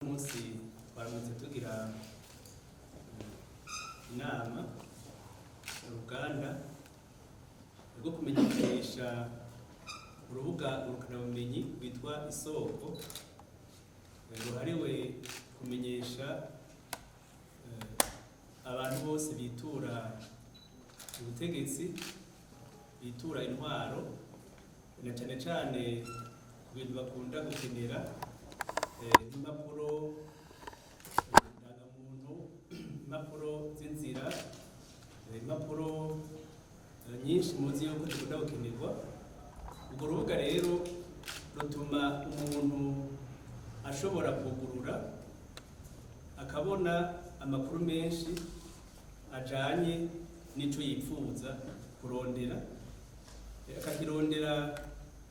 Munsi twaramutse tugira inama, uruganda rwo kumenyekanisha urubuga ngurukanabumenyi rwitwa Isoko, ruhariwe kumenyesha abantu bose bitura ubutegetsi, bitura intwaro, na cane cane ku bintu bakunda gukenera, nk'impapuro ndangamuntu, impapuro z'inzira, impapuro nyinshi muzi yuko zikunda gukenerwa. Urwo rubuga rero rutuma umuntu ashobora kugurura akabona amakuru menshi ajanye n'ico yipfuza kurondera, akakirondera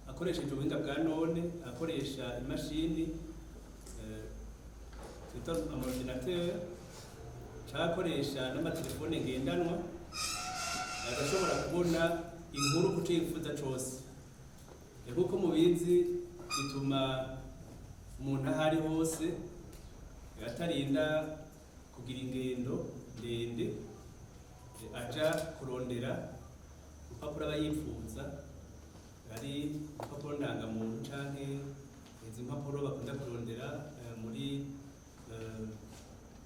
akoresheje ubuhinga bwa none, akoresha imashini twita ama ordinateur, canke akoresha n'amatelefone ngendanwa, agashobora kubona inkuru kuco yipfuza cose. Nkuko mubizi, bituma umuntu aho ari hose atarinda kugira ingendo ndende aja kurondera urupapuro aba yipfuza, ari urupapuro ndangamuntu canke izi mpapuro bakunda kurondera muri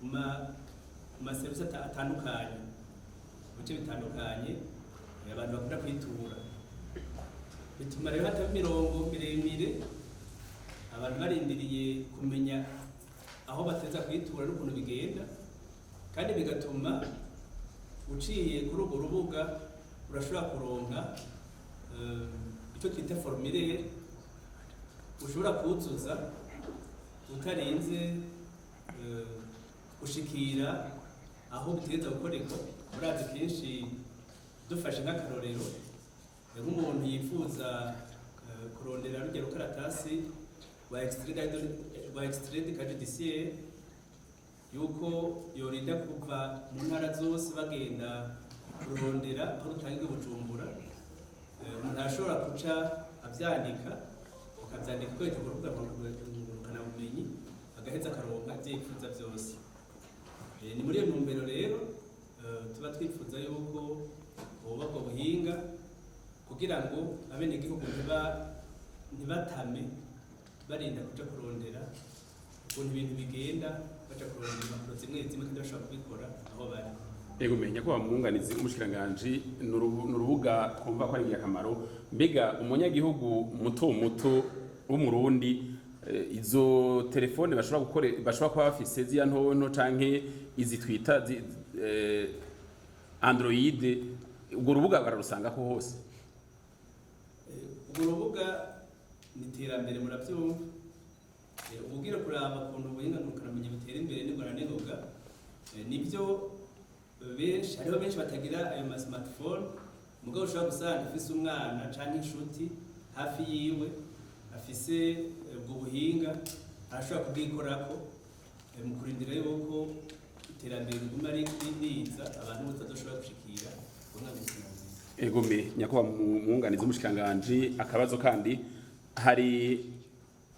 mu ma service atandukanye, mu bice bitandukanye abantu bakunda kwitura. Bituma rero hataba imirongo miremire, abantu barindiriye kumenya aho bateza kwitura n'ukuntu bigenda. Kandi bigatuma uciye kuri urwo rubuga urashobora kuronka ico twita formulaire ushobora kuzuza utarinze gushikira aho bitegerezwa gukorerwa. Murazi kenshi, dufashe nk'akarorero, nk'umuntu yifuza kurondera rurya rukaratasi rwa extrait de casier judiciaire, yuko yorinda kuva mu ntara zose bagenda kurondera aho rutangirwa i Bujumbura. Umuntu arashobora guca avyandika, akavyandika akoresheje urubuga ngurukanabumenyi, agaheza akaronka ivyo yipfuza vyose. Ni muri iyo ntumbero rero tuba twifuza yuko hoba ubwo buhinga kugira ngo abenegihugu ntibatame barinda kuja kurondera ukuntu ibintu bigenda, baja kurondera impapuro zimwe zimwe kandi bashobora kubikora aho bari. Ego, menya ko bamwunganizi umushikiranganji, ni urubuga twumva ko ari ingirakamaro. Mbega umunyagihugu muto muto w'Umurundi, izo telefone bashobora gukore, bashobora kuba bafise ziya ntonto canke izi twita Android, urwo rubuga bararusangako hose? Urwo rubuga ni iterambere, muravyumva. Ubugira kuraba ukuntu ubuhinga ngurukanabumenyi butera imbere n'ingorane n'ingoga. Nivyo, benshi, hariho benshi batagira ayo ma smartphone, mugabo ushobora gusanga afise umwana canke inshuti hafi yiwe afise ubwo buhinga, arashobora kubwikorako mu kurindira yuko iterambere riguma riza, abantu bose bazoshobora gushikira ubuhinga ngurukanabumenyi. Ego me, nyakubahwa mwunganizi w'umushikiranganji, akabazo kandi hari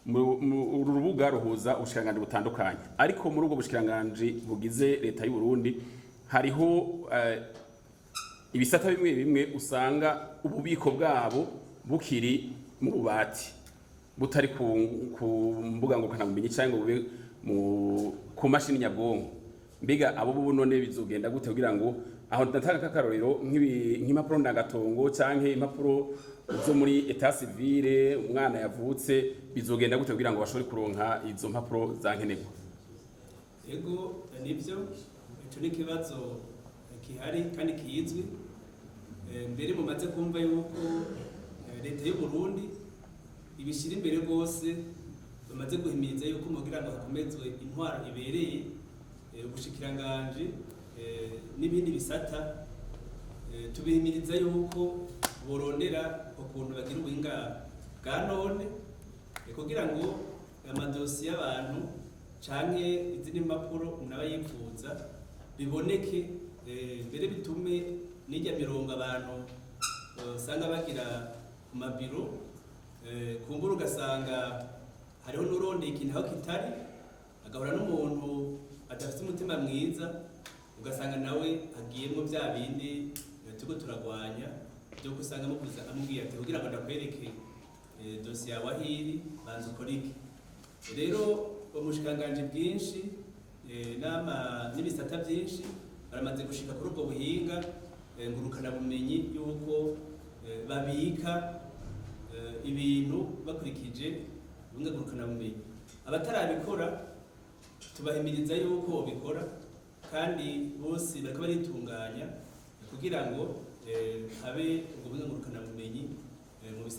uru rubuga ruhuza ubushikiranganji butandukanye, ariko muri ubwo bushikiranganji bugize leta y'u Burundi hariho ibisata bimwe bimwe usanga ububiko bwabo bukiri mu bubati, butari ku mbuga ngurukanabumenyi cyangwa ngo bube ku mashini nyabwonko. Mbega abo bo none bizogenda gute kugira ngo, aho ndatanga nk'akarorero nk'impapuro ndangatongo canke impapuro zo muri état civil, umwana yavutse, bizogenda gute kugira ngo bashobore kuronka izo mpapuro za nkenerwa? Ego, nibyo, ico ni ikibazo gihari kandi kizwi. Mbere mumaze kumva yuko leta y'u Burundi ibishyira imbere rwose, bamaze guhimiriza yuko kugira ngo hakomezwe intwaro ibereye, ubushikiranganji n'ibindi bisata tubihimiriza yuko borondera ukuntu bagira ubuhinga bwa none, kugira ngo amadosiye y'abantu canke izindi mpapuro umuntu aba yipfuza biboneke, mbere bitume n'irya mirongo abantu usanga bagira ku mabiro, kumbura ugasanga hariho n'urondeye ikintu aho kitari. umutima mwiza, ugasanga nawe agiyemwo bya bindi turiko turagwanya byo usanga amubuza, amubwiye ati: "Kugira ngo ndakwereke dosiye yawe aho iri, banza ukore iki." Rero ubushikanganje bwinshi n'ibisata byinshi baramaze gushika kuri ubwo buhinga ngurukanabumenyi y'uko babika ibintu bakurikije ubuhinga ngurukanabumenyi. Abatarabikora tubahimiriza yuko bikora, kandi bose bariko baritunganya kugira ngo habe ubwo buhinga ngurukanabumenyi mu bisata.